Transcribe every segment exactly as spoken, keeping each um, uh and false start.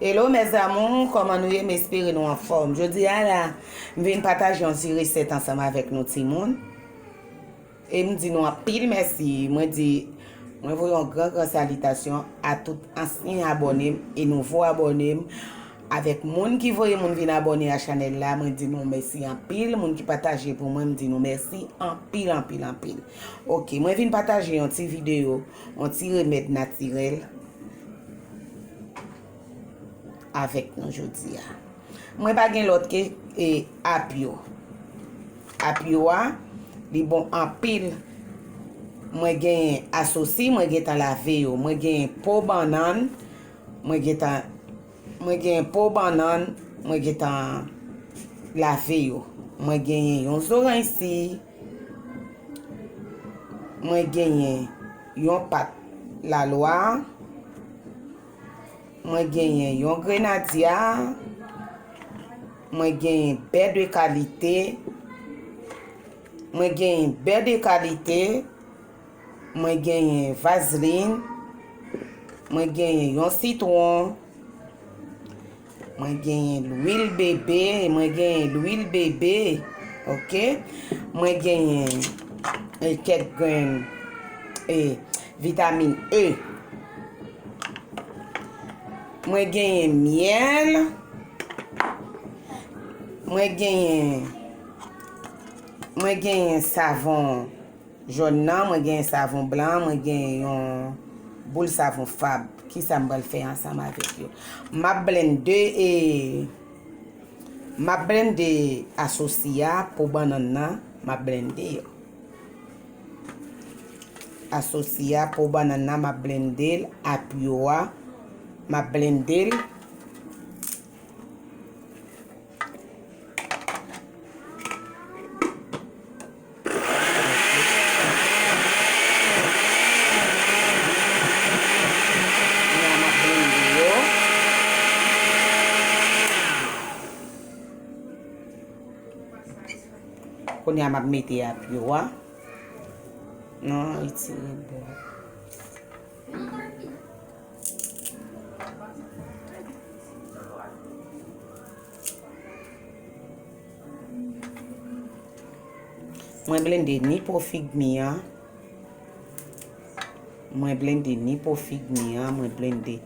Hello mes amours, kòman nou ye? M espere nou anfòm. Jodi a la, m vin pataje yon ti resèt ansanm avèk nou timoun. E m di nou anpil mèsi. Mwen di, mwen voye yon gran, gran salitasyon a tout ansyen abòne m e nouvo abòne m. Avèk moun ki voye moun vin abòne a chanèl la, mwen di nou mèsi anpil. Moun ki pataje pou mwen, m di nou mèsi anpil, anpil, anpil. Ok, mwen vin pataje yon ti videyo, yon ti remèd natirèl avèk nou jodi a. Mwen pa gen lòt ke, e, apyo. Apyo a, li bon anpil. Mwen genyen asosi, mwen gentan lave yo. Mwen genyen po bannann, mwen gentan, mwen genyen po bannann, mwen gentan lave yo. Mwen genyen yon zoranj si, mwen genyen yon pat lalwa, mwen genyen yon grenadya, mwen genyen bè de kalite, mwen genyen bè de kalite, mwen genyen vazlin, mwen genyen yon sitwon, mwen genyen lwil bebe, mwen genyen lwil bebe, ok? Mwen genyen, e, kèk grenn, e, vitamin E. Mwen genyen myèl. Mwen genyen, mwen genyen savon jòn nan, mwen genyen savon blan, mwen genyen yon boul savon Fab. Kisa m pral fè ansanm avèk yo? M ap blende e, m ap blende asosi a, po bannann nan, m ap blende yo. Asosi a, po bannann nan, m ap blende l, apyo a, m ap blende l. Kounye a m ap blende yo. Kounye a m ap mete apyo a. Non, retire bò. Mwen blende ni po fig mi an. Mwen blende ni po fig mi an, mwen blende.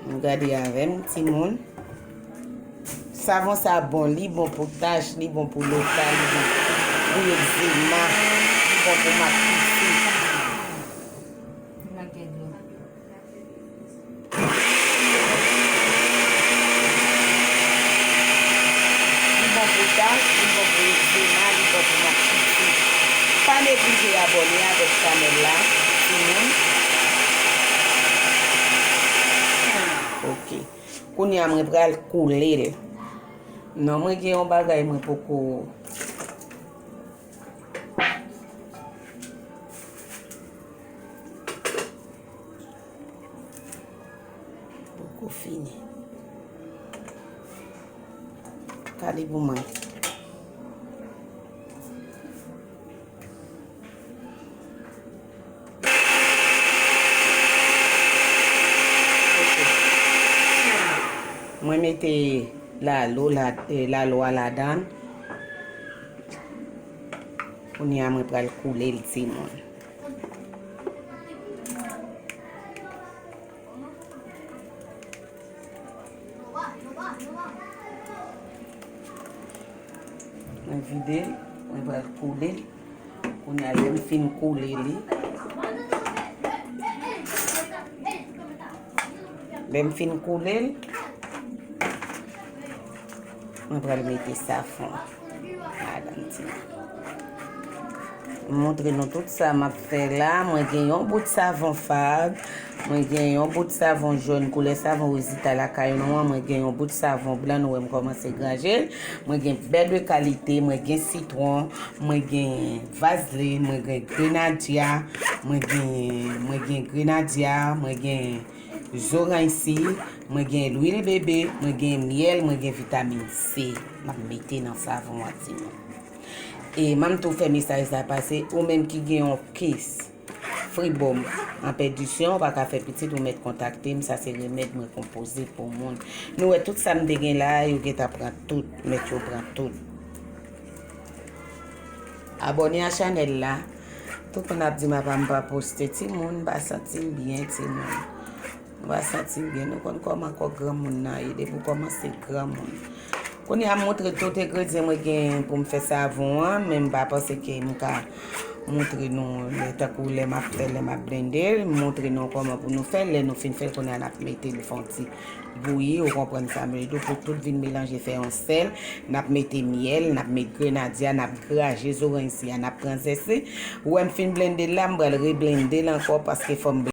Nou gade avè m, timoun. Savon sa bon, li bon pou tach, li bon pou loka, li bon pou egzema, li bon pou mak pitit. Li bon pou tach, li bon pou egzema, li bon pou mak pitit. Pa neglije abòne avèk chanèl la, timoun. Ok. Kounye a mwen pral koule l. Non, mwen gen yon bagay mwen poko Poko fini. Kale pou mwen. Ok. Mwen mete lalo, la, eh, lalo a ladan. Kounye a mwen pral koule l, timoun. Mwen vide l, mwen pral koule l. Kounye a, lè m fin koule li, lè m fin koule l, mwen pral mete safran ladan ti. M montre nou tout sa m ap fè la. Mwen gen yon bout savon fard, mwen gen yon bout savon jòn, koulè savon Rosita lakay nou an, mwen gen yon bout savon blan, nou wè m kòmanse graje l. Mwen gen bèl de kalite, mwen gen sitwon, mwen gen vazlin, mwen gen grenadya, mwen gen, mwen gen grenadya, mwen gen zoranj si, mwen gen lwil bebe, mwen gen myèl, mwen gen vitamin C. M ap mete nan savon an, timoun. E m ap tou fè mesaj sa pase, ou menm ki gen yon kes fribòm an pèdisyon, ou pa ka fè pitit, ou mèt kontakte m, sa se remèd mwen konpoze pou moun. Nou wè tout sa m te gen la, yo gentan pran tout, mèt yo pran tout. Abòne a chanèl la. Tout moun ap di m apa m pa poste, timoun, m pa santi m byen, timoun. M pa santi m byen. Nou konn kòman kò granmoun nan ye, depi w kòmanse granmoun. Kounye a m montre tout engredyan mwen gen pou m fè savon an, men m pa panse ke m ka montre nou lè, tankou lè m ap fè, lè m ap blende l, m montre nou kòman pou nou fè l. Lè nou fin fè l, kounye a n ap mete l fè yon ti bouyi, ou konprann sa m vle di w, pou tout vin melanje fè yon sèl. N ap mete myèl, n ap met grenadya, n ap graje zoranj si a, n ap pran zès li. Ou wè m fin blende l la, m pral reblende l ankò paske fò m